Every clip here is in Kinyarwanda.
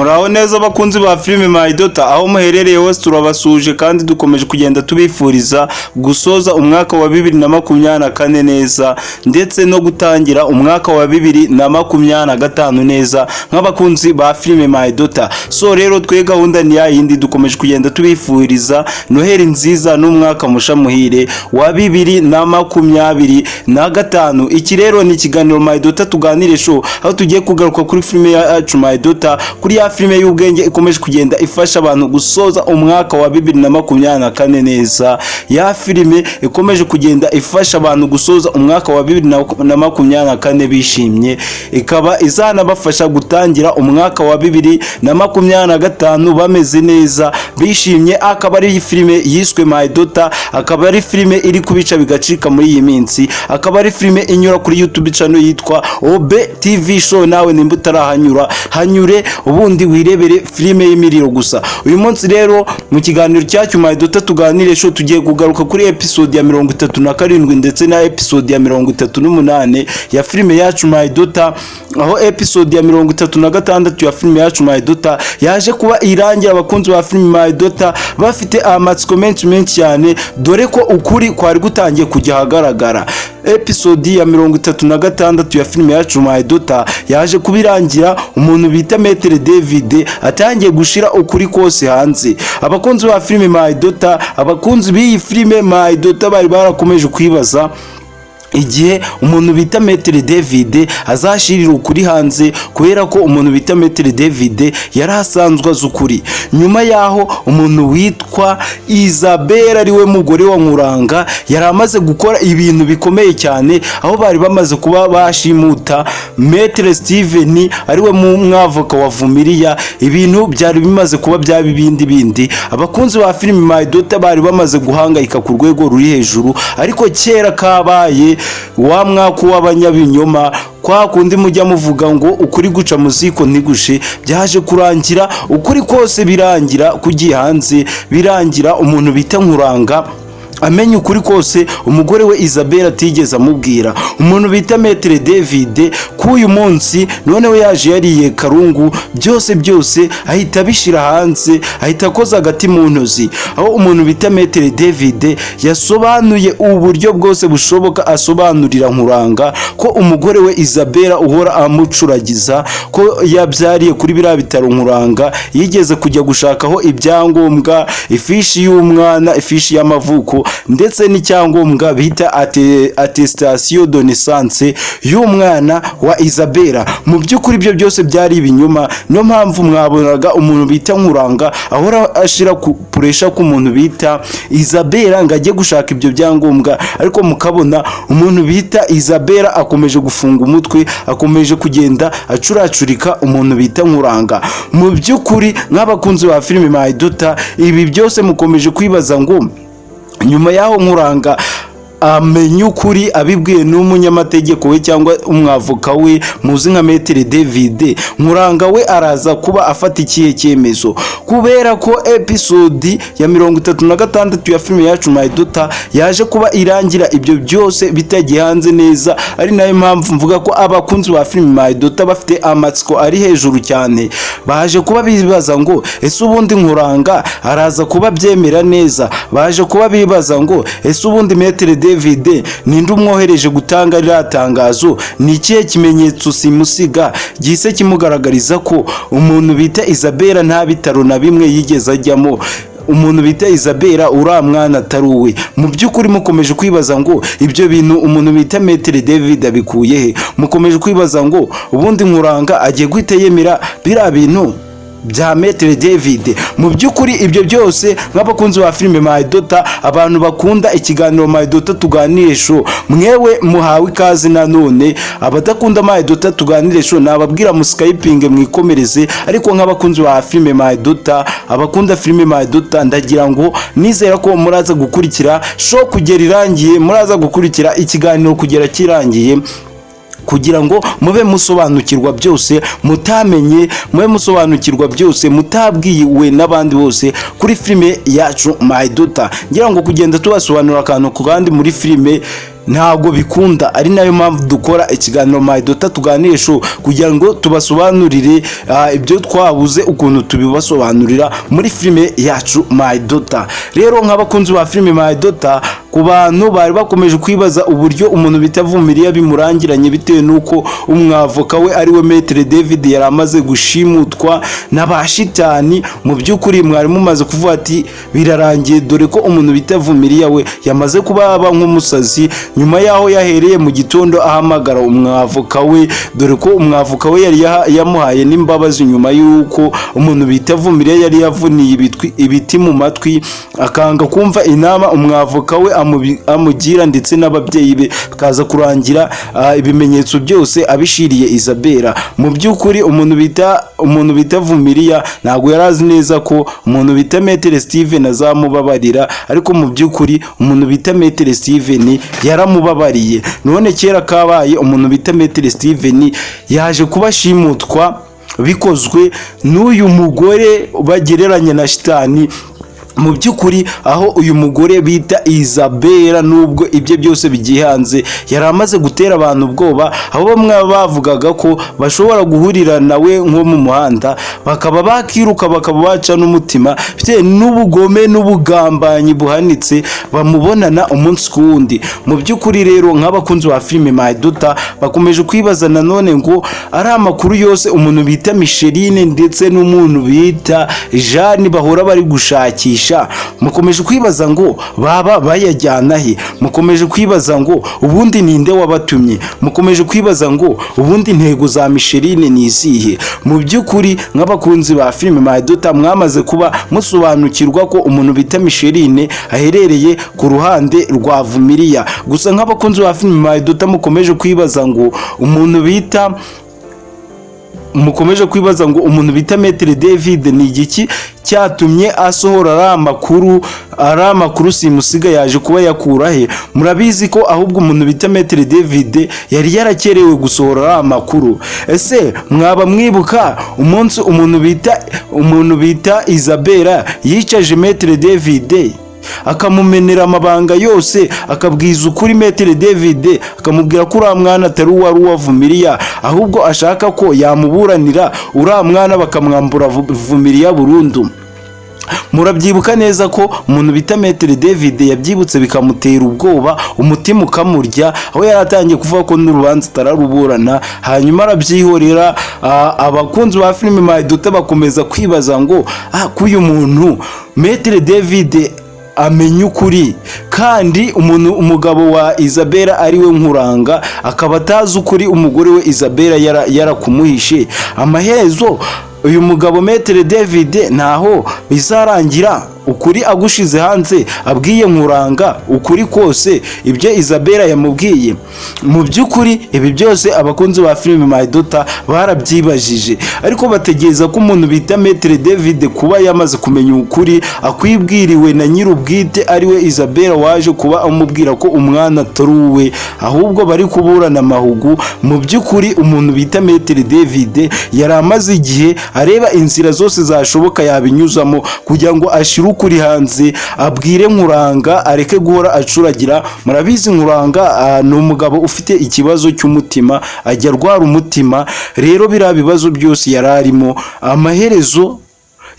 Muraho neza abakunzi ba filime My Daughter, aho muherereye hose turabasuje kandi dukomeje kugenda tubifuriza gusoza umwaka wa 2024 neza, ndetse no gutangira umwaka wa 2025 neza nk'abakunzi ba filime My Daughter. So rero twe gahunda ni ya yindi, dukomeje kugenda tubifuriza Noheli nziza n'umwaka musha muhire wa 2025. Iki rero ni ikiganiro My Daughter Tuganire Show, aho tugiye kugaruka kuri filime yacu My Daughter, kuri ya filime y'ubwenge ikomeje kugenda ifasha abantu gusoza umwaka wa 2024 neza, ya filime ikomeje kugenda ifasha abantu gusoza umwaka wa 2024 bishimye, ikaba izanabafasha gutangira umwaka wa 2025 bameze neza bishimye. Akaba ari filime yiswe My Daughter, akaba ari filime iri kubica bigacika muri iyi minsi, akaba ari filime inyura kuri YouTube channel yitwa Obe TV Show. Nawe nimba utarahanyura, hanyure ubundi wirebere filime y'imiriro gusa. Uyu munsi rero mu kiganiro cyacu My Daughter Tuganire Show, tugiye kugaruka kuri episode ya 37 ndetse na episode ya 38 ya filime yacu My Daughter, aho episode ya 36 ya filime yacu My Daughter yaje kuba irangira abakunzi ba filime My Daughter bafite amatsiko menshi menshi cyane, dore ko ukuri kwari gutangiye kujya ahagaragara. Episode ya 36 ya filime yacu My Daughter yaje kuba irangira umuntu bita Maître David atangiye gushira ukuri kose hanze. Abakunzi ba filime My Daughter, abakunzi b'iyi filime My Daughter, bari barakomeje kwibaza igihe umuntu bita Maître David azashirira ukuri hanze, kubera ko umuntu bita Maître David yari asanzwe azi ukuri. Nyuma yaho umuntu witwa Isabelle, ari we mugore wa Nkuranga, yari amaze gukora ibintu bikomeye cyane, aho bari bamaze kuba bashimuta Maître Steven, ari we mwavoka wa Vumilia. Ibintu byari bimaze kuba byaba ibindi bindi. Abakunzi ba filime My Daughter bari bamaze guhangayika ku rwego ruri hejuru, ariko kera kabaye, wa mwaka w'abanyabinyoma, kwa kundi mujya muvuga ngo ukuri guca mu ziko ntigushe, byaje kurangira ukuri kose birangira kugiye hanze, birangira umuntu bita Nkuranga amenya ukuri kose umugore we Isabelle atigeze amubwira. Umuntu bita Maître David k'uyu munsi noneho yaje yariye karungu, byose byose ahita abishyira hanze, ahita akoza agati mu ntozi, aho umuntu bita Maître David yasobanuye uburyo bwose bushoboka, asobanurira Nkuranga ko umugore we Isabella uhora amucuragiza ko yabyariye kuri biriya bitaro, Nkuranga yigeze kujya gushakaho ibyangombwa, ifishi y'umwana, ifishi y'amavuko, ndetse n'icyangombwa bita attestation de naissance y'umwana wa Isabella. Mu by'ukuri ibyo byose byari ibinyoma. Niyo mpamvu mwabonaga umuntu bita Nkuranga ahora ashira ku pressure ku muntu bita Isabella ngo ajye gushaka ibyo byangombwa, ariko mukabona umuntu bita Isabella akomeje gufunga umutwe, akomeje kugenda acuracurika umuntu bita Nkuranga. Mu by'ukuri nk'abakunzi ba filime My Daughter, ibi byose mukomeje kwibaza ngo nyuma y'aho Nkuranga amenya ukuri abibwiwe n'umunyamategeko we cyangwa umwavoka we muzi nka Maître David, Nkuranga we araza kuba afata ikihe cyemezo? Kubera ko episode ya 36 ya filime yacu My Daughter yaje kuba irangira ibyo byose bitagiye hanze neza, ari nayo mpamvu mvuga ko abakunzi ba filime My Daughter bafite amatsiko ari hejuru cyane. Baje kuba bibaza ngo ese ubundi Nkuranga araza kuba abyemera neza? Baje kuba bibaza ngo ese ubundi Maître David ninde umwohereje gutanga ririya tangazo? Ni ikihe kimenyetso simusiga gihise kimugaragariza ko umuntu bita Isabella nta bitaro na bimwe yigeze ajyamo, umuntu bita Isabella uriya mwana atari uwe? Mu by'ukuri mukomeje kwibaza ngo ibyo bintu umuntu bita Maître David abikuye he? Mukomeje kwibaza ngo ubundi Nkuranga agiye guhita yemera biriya bintu bya Maître David? Mu by'ukuri ibyo byose, nk'abakunzi ba filime My Daughter, abantu bakunda ikiganiro My Daughter Tuganire Show, mwewe muhawe ikaze. Nanone abadakunda My Daughter Tuganire Show nababwira muskipinge mwikomereze, ariko nk'abakunzi ba filime My Daughter, abakunda filime My Daughter, ndagira ngo nizera ko muraza gukurikira show kugera irangiye, muraza gukurikira ikiganiro kugera kirangiye, kugira ngo mube musobanukirwa byose mutamenye, mube musobanukirwa byose mutabwiwe n'abandi bose kuri filime yacu My Daughter. Ngira ngo kugenda tubasobanurira akantu ku kandi muri filime. Ntabwo bikunda, ari nayo mpamvu dukora ikiganiro My Daughter Tuganire Show, kugira ngo tubasobanurire ibyo twabuze ukuntu tubibasobanurira muri filime yacu My Daughter. Rero nk'abakunzi ba filime My Daughter, ku bantu bari bakomeje kwibaza uburyo umuntu bita Vumiriya bimurangiranye, bitewe n'uko umwavoka we, ari we Maître David, yari amaze gushimutwa n'abashitani, mu by'ukuri mwari mumaze kuvuga ati birarangiye, dore ko umuntu bita Vumiriya we yamaze kuba yaba nk'umusazi, nyuma y'aho yahereye mu gitondo ahamagara umwavoka we, dore ko umwavoka we yari yamuhaye n'imbabazi nyuma y'uko umuntu bita Vumiriya yari yavuniye ibiti mu matwi, akanga kumva inama umwavoka we amugira ndetse n'ababyeyi be, bikaza kurangira ibimenyetso byose abishiriye Isabella. Mu by'ukuri umuntu bita Vumiriya ntabwo yari azi neza ko umuntu bita Maître Steven azamubabarira, ariko mu by'ukuri umuntu bita Maître Steven yaramubabariye. None kera kabaye, umuntu bita Maître Steven yaje kuba ashimutwa bikozwe n'uyu mugore bagereranya na shitani. Mu by'ukuri, aho uyu mugore bita Isabella, nubwo ibye byose bigiye hanze, yari amaze gutera abantu ubwoba, aho bamwe bavugaga ko bashobora guhurira nawe nko mu muhanda bakaba bakiruka, bakaba baca n'umutima, bitewe n'ubugome n'ubugambanyi buhanitse bamubonana umunsi ku wundi. Mu by'ukuri rero, nk'abakunzi ba filime My Daughter, bakomeje kwibaza nanone ngo ari amakuru yose umuntu bita Micheline ndetse n'umuntu bita Jeanne bahora bari gushakisha, mukomeje kwibaza ngo baba bayajyana he? Mukomeje kwibaza ngo ubundi ninde wabatumye? Mukomeje kwibaza ngo ubundi intego za Micheline ni izihe? Mu by'ukuri, nk'abakunzi ba filime My Daughter, mwamaze kuba musobanukirwa ko umuntu bita Micheline aherereye ku ruhande rwa Vumiriya. Gusa nk'abakunzi ba filime My Daughter, mukomeje kwibaza ngo umuntu bita Maître David ni igiki cyatumye asohora ari amakuru simusiga yaje kuba yakura he? Murabizi ko ahubwo umuntu bita Maître David yari yarakerewe gusohora ari amakuru. Ese mwaba mwibuka umunsi umuntu bita Isabella yicaje Maître David, akamumenera amabanga yose, akabwiza ukuri Maître David, akamubwira ko uriya mwana atari uwari uwa Vumiriya, ahubwo ashaka ko yamuburanira uriya mwana, bakamwambura Vumiriya burundu? Murabyibuka neza ko umuntu bita Maître David yabyibutse bikamutera ubwoba, umutima ukamurya, aho yari atangiye kuvuga ko n'urubanza atararuburana, hanyuma arabyihorera. Abakunzi ba filime My Daughter bakomeza kwibaza ngo k'uyu muntu Maître David amenya ukuri, kandi umuntu umugabo wa Isabella, ari we Nkuranga, akaba atazi ukuri umugore we Isabella yarakumuhishe, amaherezo uyu mugabo Maître David ntaho bizarangira ukuri agushize hanze, abwiye Nkuranga ukuri kose, ibyo Isabella yamubwiye? Mu by'ukuri ibi byose abakunzi ba filime My Daughter barabyibajije, ariko bategereza ko umuntu bita Maître David kuba yamaze kumenya ukuri akwibwiriwe na nyir'ubwite, ariwe Isabella, waje kuba amubwira ko umwana atari uwe, ahubwo bari kuburana amahugu. Mu by'ukuri umuntu bita Maître David yari amaze igihe areba inzira zose zashoboka yabinyuzamo kugira ngo ashire ukuri hanze, abwire Nkuranga areke guhora acuragira. Murabizi, Nkuranga ni umugabo ufite ikibazo cy'umutima, ajya arwara umutima. Rero biriya bibazo byose yari arimo, amaherezo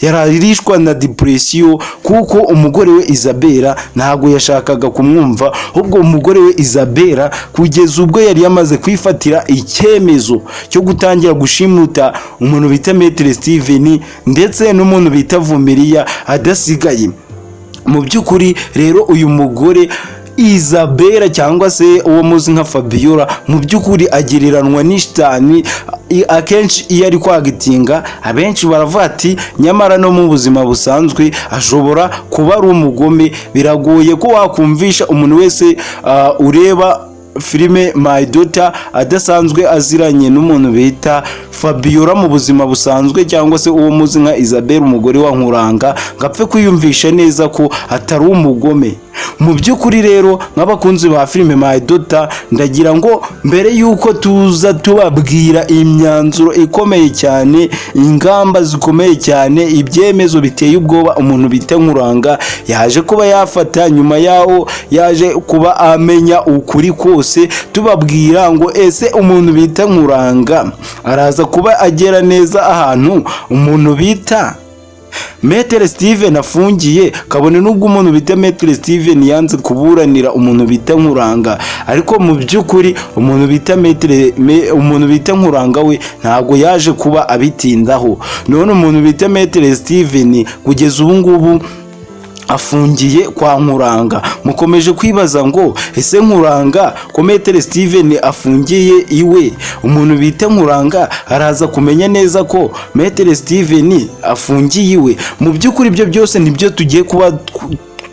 yararishwa na depression, kuko umugore we Isabella ntabwo yashakaga kumwumva. Ahubwo umugore we Isabella kugeza ubwo yari yamaze kwifatira icyemezo cyo gutangira gushimuta umuntu bita Maître Steven ndetse n'umuntu bita Vumiriya adasigaye. Mu by'ukuri rero, uyu mugore Isabella, cyangwa se uwo muzi nka Fabiola, mu by'ukuri agereranwa n'ishitani. Akenshi iyo ari kwagitinga, abenshi baravuga ati nyamara no mu buzima busanzwe ashobora kuba ari umugome. Biragoye ko wakumvisha umuntu wese ureba filime My Daughter adasanzwe aziranye n'umuntu bita Fabiola mu buzima busanzwe, cyangwa se uwo muzi nka Isabelle, umugore wa Nkuranga, ngo apfe kwiyumvisha neza ko atari umugome. Mu by'ukuri rero, nk'abakunzi ba filime My Daughter, ndagira ngo mbere y'uko tuza tubabwira imyanzuro ikomeye cyane, ingamba zikomeye cyane, ibyemezo biteye ubwoba umuntu bita Nkuranga yaje kuba yafata nyuma yaho yaje kuba amenya ukuri kose, tubabwira ngo ese umuntu bita Nkuranga araza kuba agera neza ahantu umuntu bita Maître Steven afungiye, kabone n'ubwo umuntu bita Maître Steven yanze kuburanira umuntu bita Nkuranga, ariko mu by'ukuri umuntu bita Maître, umuntu bita Nkuranga we ntabwo yaje kuba abitindaho. None umuntu bita Maître Steven kugeza ubu ngubu afungiye kwa Nkuranga. Mukomeje kwibaza ngo ese Nkuranga, ko Maître Steven afungiye iwe, umuntu bita Nkuranga araza kumenya neza ko Maître Steven afungiye iwe? Mu by'ukuri ibyo byose nibyo tugiye kuba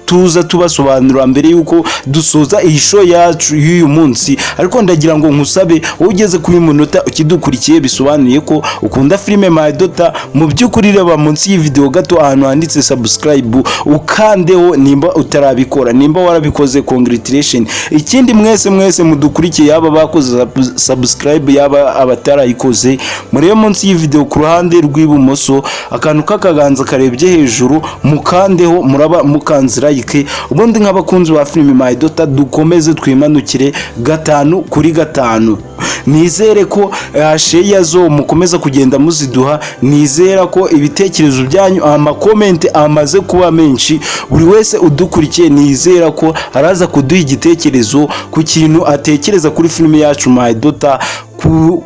tuza tubasobanurira mbere y'uko dusoza iyi show yacu y'uyu munsi. Ariko ndagira ngo nkusabe, wowe ugeze kuri uyu munota ukidukurikiye, bisobanuye ko ukunda filime My Daughter. Mu by'ukuri reba munsi y'iyi video gato ahantu handitse subscribe, ukandeho nimba utarabikora. Nimba warabikoze, congratulation. Ikindi, mwese mwese mudukurikiye, yaba bakoze subscribe, yaba abatarayikoze, murebe munsi y'iyi video ku ruhande rw'ibumoso akantu k'akaganza karebye hejuru, mukandeho, muraba mukanze like. Ubundi nk'abakunzi ba filime My Daughter dukomeze twimanukire gatanu kuri gatanu. Nizere ko share zo mukomeza kugenda muziduha. Nizera ko ibitekerezo byanyu, amakomenti amaze kuba menshi. Buri wese udukurikiye nizera ko araza kuduha igitekerezo ku kintu atekereza kuri filime yacu My Daughter,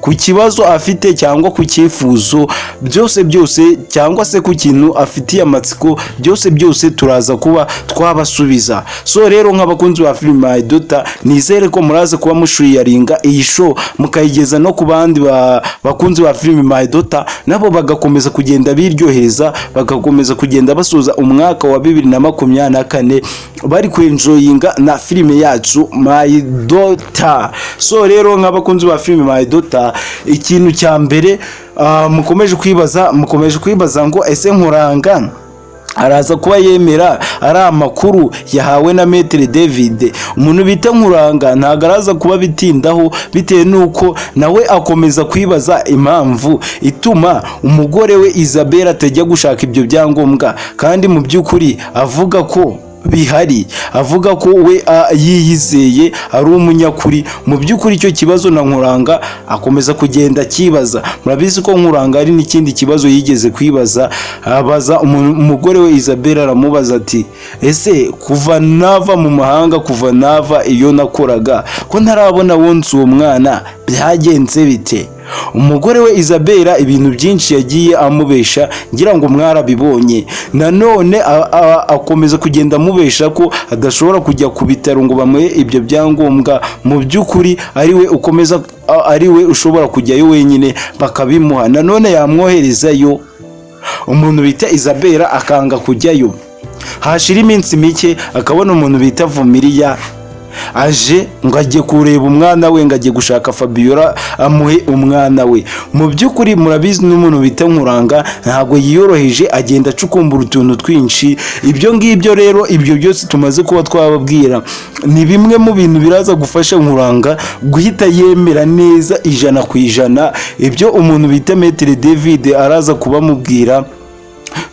ku kibazo afite cyangwa ku cyifuzo, byose byose, cyangwa se ku kintu afitiye amatsiko, byose byose turaza kuba twabasubiza. So rero, nk'abakunzi ba filime My Daughter, nizere ko muraza kuba musharinga iyi show mukayigeza no ku bandi bakunzi ba filime My Daughter, nabo bagakomeza kugenda biryohereza, bagakomeza kugenda basoza umwaka wa 2024 bari kwenjoyinga na filime yacu My Daughter. So rero, nk'abakunzi ba filime My Daughter, ikintu cya mbere mukomeje kwibaza ngo ese Nkuranga araza kuba yemera ari amakuru yahawe na Maître David? Umuntu bita Nkuranga ntabwo araza kuba bitindaho, bitewe n'uko nawe akomeza kwibaza impamvu ituma umugore we Isabelle atajya gushaka ibyo byangombwa, kandi mu by'ukuri avuga ko bihari, avuga ko we yiyizeye, ari umunyakuri. Mu by'ukuri icyo kibazo na Nkuranga akomeza kugenda akibaza. Murabizi ko Nkuranga hari n'ikindi kibazo yigeze kwibaza, abaza umugore we Isabelle, aramubaza ati: "Ese kuva nava mu mahanga, kuva nava iyo nakoraga, ko ntarabona wonsa uwo mwana, byagenze bite?" Umugore we Isabella ibintu byinshi yagiye amubesha, ngira ngo mwarabibonye. Nanone akomeza kugenda amubesha ko adashobora kujya ku bitaro ngo bamuhe ibyo byangombwa, mu by'ukuri ari we ukomeza, ari we ushobora kujyayo wenyine bakabimuha. Nanone yamwoherezayo, umuntu bita Isabella akanga kujyayo. Hashira iminsi mike akabona umuntu bita Vumiriya aje ngo ajye kureba umwana we, ngo ajye gushaka Fabiola amuhe umwana we. Mu by'ukuri murabizi n'umuntu bita Nkuranga ntabwo yiyoroheje, agenda acukumbura utuntu twinshi. Ibyo ngibyo rero, ibyo byose tumaze kuba twababwira ni bimwe mu bintu biraza gufasha Nkuranga guhita yemera neza 100% ibyo umuntu bita Maître David araza kubamubwira,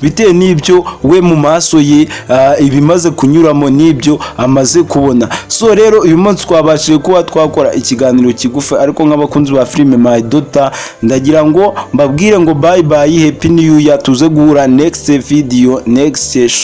bitewe n'ibyo we mu maso ye ibimaze kunyuramo n'ibyo amaze kubona. So rero, uyu munsi twabashije kuba twakora ikiganiro kigufi, ariko nk'abakunzi ba filime My Daughter ndagira ngo mbabwire ngo bye bye, happy new year, tuze guhura next video, next show.